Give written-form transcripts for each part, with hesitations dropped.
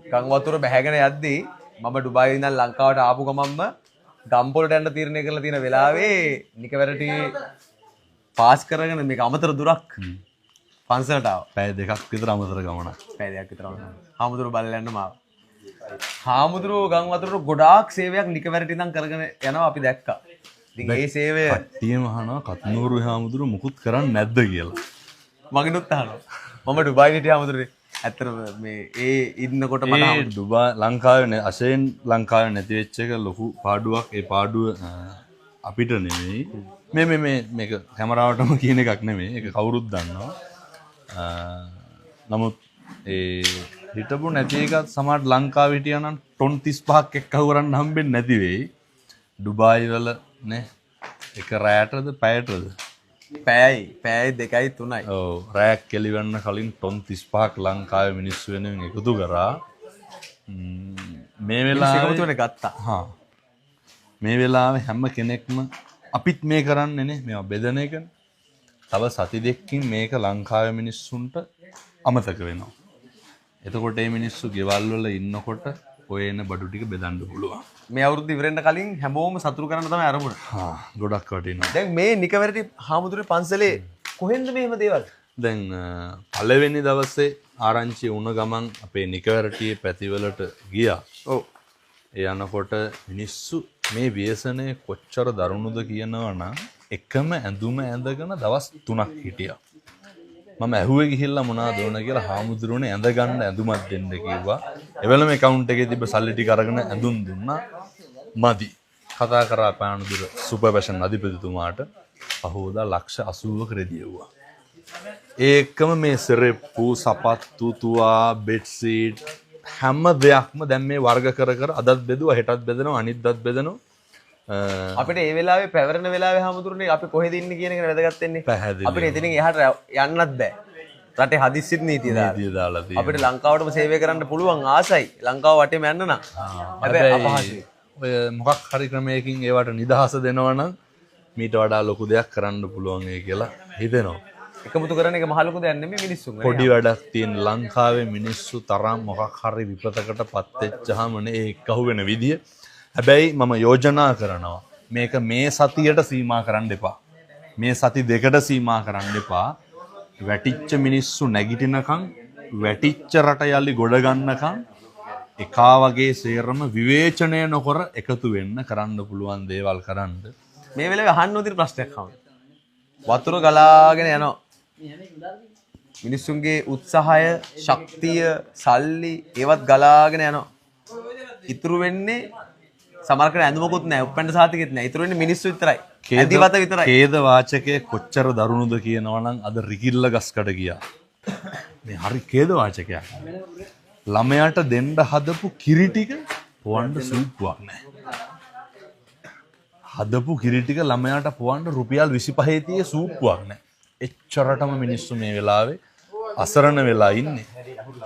ගම් වතුර බැහැගෙන යද්දී මම ඩුබායි ඉඳන් ලංකාවට ආපු ගමන්ම ගම්පොළට යන්න තීරණය කරලා තියෙන වෙලාවේ නිකවැරටි පාස් කරගෙන මේක අමතර දුරක් පන්සලට ආවා. පැය දෙකක් විතර අමතර ගමනක්. පැය දෙකක් විතර අමතර. හාමුදුරුවෝ බලලා යන්නම ආවා. හාමුදුරුවෝ ගම් වතුරට ගොඩාක් සේවයක් නිකවැරටි ඉඳන් කරගෙන යනවා අපි දැක්කා. ඉතින් ඒ සේවය කට්ටියම අහනවා කත්නూరు හාමුදුරුවෝ මුකුත් කරන්නේ නැද්ද කියලා. මගෙනුත් අහනවා. මම ඩුබායි හිටිය හාමුදුරුවනේ. ඇත්තටම මේ ඒ ඉන්නකොට මට ඒ ඩුබායි ලංකාවේ අශයෙන් ලංකාවේ නැති වෙච්ච එක ලොකු පාඩුවක්. ඒ පාඩුව අපිට නෙමෙයි. මේ මේ මේ මේක කැමරාවටම කියන එකක් නෙමෙයි. ඒක කවුරුත් දන්නවා. නමුත් ඒ හිටපු නැති එකත් සමහර ලංකාවේ හිටියා නම් ටොන් 35ක් එක්කහුව කරන්න හම්බෙන්නේ නැති වෙයි. ඩුබායි වල නේ එක රැයටද පැයටද? පැයයි පැයයි දෙකයි තුනයි. ඔව්, රැයක් කෙලිවන්න කලින් ටොන් 35ක් ලංකාවේ මිනිස්සු වෙනුවෙන් එකතු කරා. මේ වෙලාවේ එකතු වෙන ගත්තා. හා. මේ වෙලාවේ හැම කෙනෙක්ම අපිත් මේ කරන්නේ නේ, මේවා බෙදන එකනේ. තව සති දෙකකින් මේක ලංකාවේ මිනිස්සුන්ට අමතක වෙනවා. එතකොට මේ මිනිස්සු ගෙවල් වල ඉන්නකොට ඔය එන බඩු ටික බෙදන්න පුළුවන්. මේ අවුරුද්ද ඉවර වෙන්න කලින් හැමෝම සතුටු කරන්න තමයි අරමුණ. හා, ගොඩක් වටිනවා. දැන් මේ නිකවැරටි හාමුදුරුවෝ පන්සලේ කොහෙන්ද මෙහෙම දේවල්? දැන් පළවෙනි දවසේ ආරංචි වුණ ගමන් අපේ නිකවැරටියේ පැතිවලට ගියා. ඔව්. ඒ යනකොට මිනිස්සු මේ ව්‍යසනය කොච්චර දරුණුද කියනවා නම් එකම ඇඳුම ඇඳගෙන දවස් 3ක් හිටියා. මම ඇහුවේ ගිහිල්ලා මොනවද ඕන කියලා. හාමුදුරුවනේ ඇඳ ගන්න ඇඳුමක් දෙන්න කිව්වා. එවෙලම ඇකවුන්ට් එකේ තිබ්බ සල්ලි ටික අරගෙන ඇඳුම් දුන්නා. මදි. කතා කරා පානදුර සුපර් ෆැෂන් අධිපතිතුමාට. පහුවදා ලක්ෂ 80ක රෙදි එව්වා. ඒකම මේ සෙරෙප්පු, සපත්තු, තුවා, බෙඩ්ෂීට් හැම දෙයක්ම දැන් මේ වර්ග කර කර අදත් බෙදුවා, හෙටත් බෙදනවා, අනිද්දාත් බෙදනවා. අපිට ඒ වෙලාවේ පැවරෙන වෙලාවේ හාමුදුරනේ අපි කොහෙද ඉන්නේ කියන එක වැදගත් වෙන්නේ. පැහැදිලිවම. අපිට එතනින් එහාට යන්නත් බෑ. රටේ හදිස්සිත් නීතිය දාලා. නීතිය දාලා තියෙනවා. අපිට ලංකාවටම සේවය කරන්න පුළුවන් ආසයි. ලංකාව වටේම යන්න නම්. හැබැයි අපහසුයි. ඔය මොකක් හරි ක්‍රමයකින් ඒවට නිදහස දෙනවා නම් මීට වඩා ලොකු දෙයක් කරන්න පුළුවන් ඒ කියලා හිතෙනවා. එකමුතු කරන එක මහ ලොකු දෙයක් නෙමෙයි මිනිස්සුන්. පොඩි වැඩක් තියෙන ලංකාවේ මිනිස්සු තරම් මොකක් හරි විපතකට පත් වෙච්චාමනේ ඒ එක්කහුව වෙන විදිය. හැබැයි මම යෝජනා කරනවා මේක මේ සතියට සීමා කරන්න එපා. මේ සති දෙකට සීමා කරන්න එපා. වැටිච්ච මිනිස්සු නැගිටිනකන්, වැටිච්ච රට යලි ගොඩ ගන්නකන් එකා වගේ සේරම විවේචනය නොකර එකතු වෙන්න කරන්න පුළුවන් දේවල් කරන්න. මේ වෙලාවේ අහන්න ඕන ප්‍රශ්නයක් හම්බ. වතුර ගලාගෙන යනවා. මිනිස්සුන්ගේ උත්සාහය, ශක්තිය, සල්ලි ඒවත් ගලාගෙන යනවා. ඉතුරු වෙන්නේ සමහර කෙනා ඇඳුමකුත් නැහැ, උප්පැන්න සාතිකෙත් නැහැ. ඉතුරු වෙන්නේ මිනිස්සු විතරයි. ඇඳිවත විතරයි. ඛේද වාචකයේ කොච්චර දරුණුද කියනවා නම් අද රිකිල්ල ගස්කඩ ගියා. මේ හරි ඛේද වාචකයක්. ළමයාට දෙන්න හදපු කිරි ටික පොවන්න සූප්පුවක් නැහැ. හදපු කිරි ටික ළමයාට පොවන්න රුපියල් 25 තියේ සූප්පුවක් නැහැ. එච්චරටම මිනිස්සු මේ වෙලාවේ අසරණ වෙලා ඉන්නේ.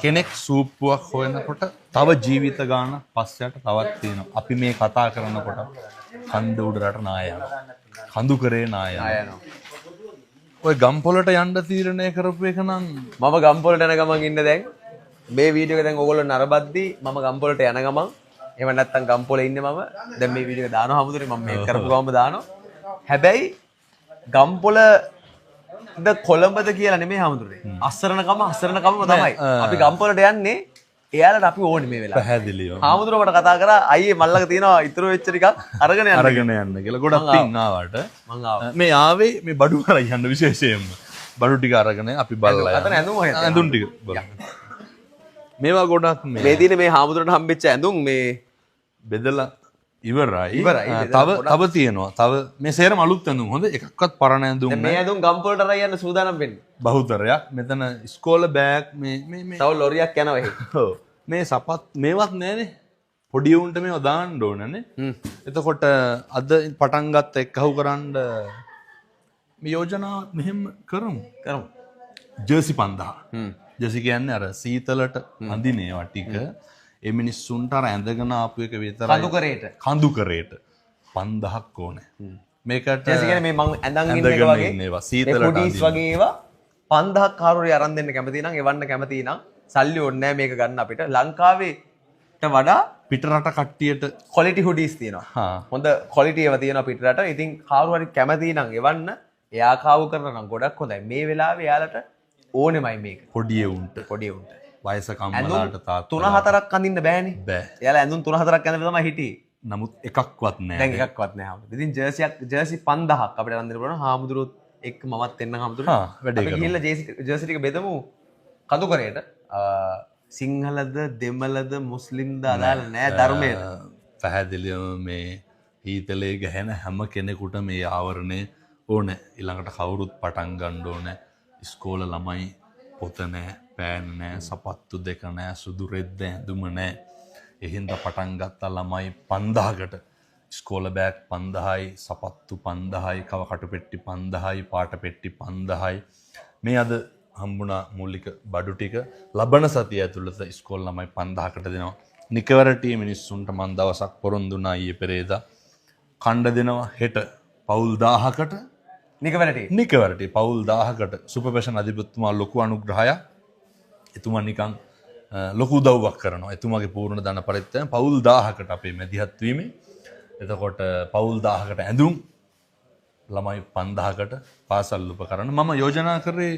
කෙනෙක් සූප්පුවක් හොයනකොට තව ජීවිත ගාන පස්සයට තවත් තියෙනවා. අපි මේ කතා කරනකොට කන්ද උඩරට නාය යනවා. කඳු කරේ නාය යනවා. ඔය ගම්පොළට යන්න තීරණය කරපු එක නම් මම ගම්පොළට යන ගමන් ඉන්න දැන් මේ වීඩියෝ එක දැන් ඕගොල්ලෝ නරඹද්දි මම ගම්පොළට යන ගමන්, එහෙම නැත්නම් ගම්පොළේ ඉන්නේ මම. දැන් මේ වීඩියෝ එක දානවා හමුදුනේ, මම මේ කරපු ගමන්ම දානවා. හැබැයි ගම්පොළ ද කොළඹද කියලා නෙමෙයි හමුදුනේ. අසරණකම අසරණකමම තමයි. අපි ගම්පොළට යන්නේ එයාලට අපි ඕනේ මේ වෙලාවේ. පැහැදිලිවම. හාමුදුරුවෝ මට කතා කරා අයියේ මල්ලක තියෙනවා ඉතුරු වෙච්ච ටිකක් අරගෙන යන්න. අරගෙන යන්න කියලා. ගොඩක් පිං ආවට. මං ආවා. මේ ආවේ මේ බඩු අරන් යන්න විශේෂයෙන්ම. බඩු ටික අරගෙන අපි බලලා අතන ඇඳුම් හොයන්න. ඇඳුම් ටික බලන්න. මේවා ගොඩක් මේ දිනේ මේ හාමුදුරන්ට හම්බෙච්ච ඇඳුම් මේ බෙදලා ඉවරයි. ඉවරයි. තව තියෙනවා. තව මේ සේරම අලුත් ඇඳුම්. හොඳ එකක්වත් පරණ ඇඳුම් නෑ. මේ ඇඳුම් ගම්පොළට අරන් යන්න සූදානම් වෙන්නේ. බහුතරයක්. මෙතන ඉස්කෝල බෑග් මේ මේ මේ තව ලොරියක් යනවා එහෙ. ඔව්. මේ සපත් මේවත් නෑනේ. පොඩි උන්ට මේවා දාන්න ඕනනේ. එතකොට අද පටන් ගත්ත එක්කහුව කරන්න මේ යෝජනාව මෙහෙම කරමු. කරමු. ජර්සි 5000. ජර්සි කියන්නේ අර සීතලට අඳින ඒවා ටික. ඒ මිනිස්සුන්ට අර ඇඳගෙන ආපු එක විතරයි. කඳු කරේට. කඳු කරේට 5000ක් ඕනේ. මේකට ජර්සි කියන්නේ මේ මං ඇඳන් ඉන්න එක වගේ. ඉන්න ඒවා සීතලට මේ හුඩීස් වගේ ඒවා 5000ක් කාරුරේ අරන් දෙන්න කැමති නම්, එවන්න කැමති නම් සල්ලි ඕනේ නැහැ මේක ගන්න අපිට. ලංකාවේට වඩා පිටරට කට්ටියට ක්වොලිටි හුඩීස් තියෙනවා. හොඳ ක්වොලිටි ඒවා තියෙනවා පිටරට. ඉතින් කවුරු හරි කැමති නම් එවන්න. එයා කාවු කරනවා නම් ගොඩක් හොඳයි. මේ වෙලාවේ එයාලට ඕනෙමයි මේක. පොඩි උන්ට. පොඩි උන්ට. වයසක අම්මලාට තාත්තලාට 3-4ක් අඳින්න බෑනේ. බෑ. එයාලා ඇඳුම් 3-4ක් ඇඳලා තමයි හිටියේ. නමුත් එකක්වත් නෑ. දැන් එකක්වත් නෑ හාමුදුරුවෝ. ඉතින් ජර්සි 5000ක් අපිට අරන් දෙන්න පුළුවන්. හාමුදුරුවොත් එක්ක මමත් එන්න හාමුදුරුවෝ. වැඩේ කරමු. අපි ගිහිල්ලා ජර්සි ටික බෙදමු කඳුකරයට. සිංහලද දෙමළද මුස්ලිම්ද අදාළ නෑ ධර්මයට. පැහැදිලිවම මේ හීතලේ ගැහෙන හැම කෙනෙකුට මේ ආවරණය ඕනේ. ඊළඟට කවුරුත් පටන් ගන්න ඕනේ. ඉස්කෝල ළමයි පොත නෑ, පෑන් නෑ, සපත්තු දෙක නෑ, සුදු රෙද්ද ඇඳුම නෑ. ඒ හින්දා පටන් ගත්තා ළමයි 5000කට. ඉස්කෝල බෑග් 5000යි, සපත්තු 5000යි, කව කටු පෙට්ටි 5000යි, පාට පෙට්ටි 5000යි. මේ අද හම්බුණා මූලික බඩු ටික. ලබන සතිය ඇතුළත ඉස්කෝල ළමයි 5000කට දෙනවා. නිකවරටියේ මිනිස්සුන්ට මං දවසක් පොරොන්දු වුණා ඊයේ පෙරේදා. කණ්ඩ දෙනවා හෙට පවුල් 1000කට. නිකවරටියේ පවුල් 1000කට සුපර් පැෂන් අධිපතිතුමා ලොකු අනුග්‍රහයක්. එතුමා නිකන් ලොකු උදව්වක් කරනවා. එතුමාගේ පූර්ණ ධන පරිත්‍යාගයෙන් පවුල් 1000කට අපේ මැදිහත් වීමෙන්. එතකොට පවුල් 1000කට ඇඳුම් ළමයි 5000කට පාසල් උපකරණ මම යෝජනා කරේ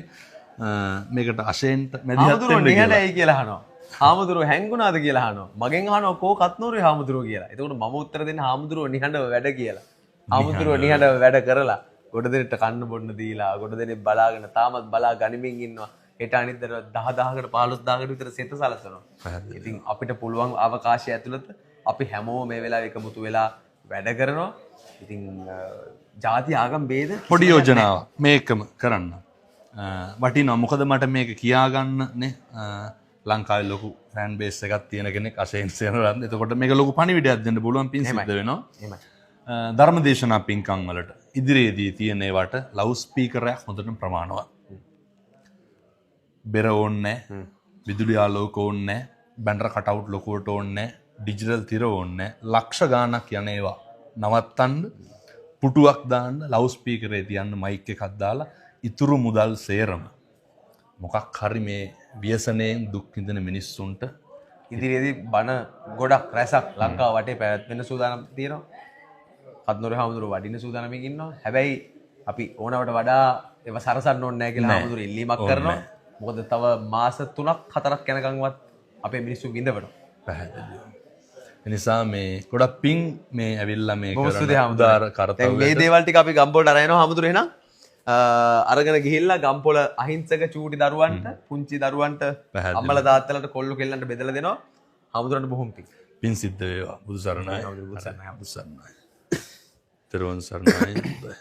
මේකට අශේන්ට මැදිහත් වෙන්න කියලා. නිහඬයි කියලා අහනවා. හාමුදුරුවෝ හැංගුණාද කියලා අහනවා. මගෙන් අහනවා කෝ කත්නෝරේ හාමුදුරුවෝ කියලා. එතකොට මම උත්තර දෙන්නේ හාමුදුරුවෝ නිහඬව වැඩ කියලා. හාමුදුරුවෝ නිහඬව වැඩ කරලා ගොඩ දෙනෙක්ට කන්න බොන්න දීලා ගොඩ දෙනෙක් බලාගෙන තාමත් බලා ගනිමින් ඉන්නවා. හෙට අනිද්දාට 10000කට 15000කට විතර සෙත සලසනවා. ඉතින් අපිට පුළුවන් අවකාශය ඇතුළත අපි හැමෝම මේ වෙලාවේ එකමුතු වෙලා වැඩ කරනවා. ඉතින් ජාති ආගම් ભેද පොඩි යෝජනාවක් මේකම කරන්න වටිනවා. මොකද මට මේක කියා ගන්න නේ ලංකාවේ ලොකු ෆෑන් බේස් එකක් තියෙන කෙනෙක් අශේන් සේනරත්න. එතකොට මේක ලොකු පණිවිඩයක් දෙන්න පුළුවන් පින් සිද්ධ වෙනවා. එහෙමයි. ධර්මදේශනා පින්කම් වලට ඉදිරියේදී තියෙන ඒවට ලවුඩ් ස්පීකරයක් හොඳටම ප්‍රමාණවත්. බෙර ඕනේ නැහැ, විදුලි ආලෝක ඕනේ නැහැ, බැනර් කටවුට් ලොකුවට ඕනේ නැහැ, ඩිජිටල් තිර ඕනේ නැහැ. ලක්ෂ ගාණක් යන ඒවා නවත්තන්න, පුටුවක් දාන්න, ලවුඩ් ස්පීකරේ තියන්න, මයික් එකක් දාලා ඉතුරු මුදල් සේරම මොකක් හරි මේ ව්‍යසනයෙන් දුක් විඳින මිනිස්සුන්ට ඉදිරියේදී බණ ගොඩක් රැසක් ලංකාව වටේ පැවැත්වෙන්න සූදානම් තියෙනවා. කත්නෝරේ හාමුදුරුවෝ වඩින්න සූදානමින් ඉන්නවා. හැබැයි අපි ඕනවට වඩා ඒවා සරසන්න ඕනේ නැහැ කියලා හාමුදුරුවෝ ඉල්ලීමක් කරනවා. මොකද තව මාස 3-4ක් යනකම්වත් අපේ මිනිස්සු විඳවනවා. පැහැදිලිව. ඒ නිසා මේ ගොඩක් පිං මේ ඇවිල්ලා මේ කරන උදාර කර්තව්‍ය. මේ දේවල් ටික අපි ගම්පොළට අරන් යනවා හාමුදුරුවෝ. එහෙනම් අරගෙන ගිහිල්ලා ගම්පොළ අහිංසක චූටි දරුවන්ට, පුංචි දරුවන්ට, අම්මලා තාත්තලාට කොල්ලෝ කෙල්ලන්ට බෙදලා දෙනවා. හාමුදුරන්ට බොහොම පිං. පිං සිද්ධ වේවා. බුදු සරණයි. බුදු සරණයි. බුදු සරණයි. තෙරුවන් සරණයි.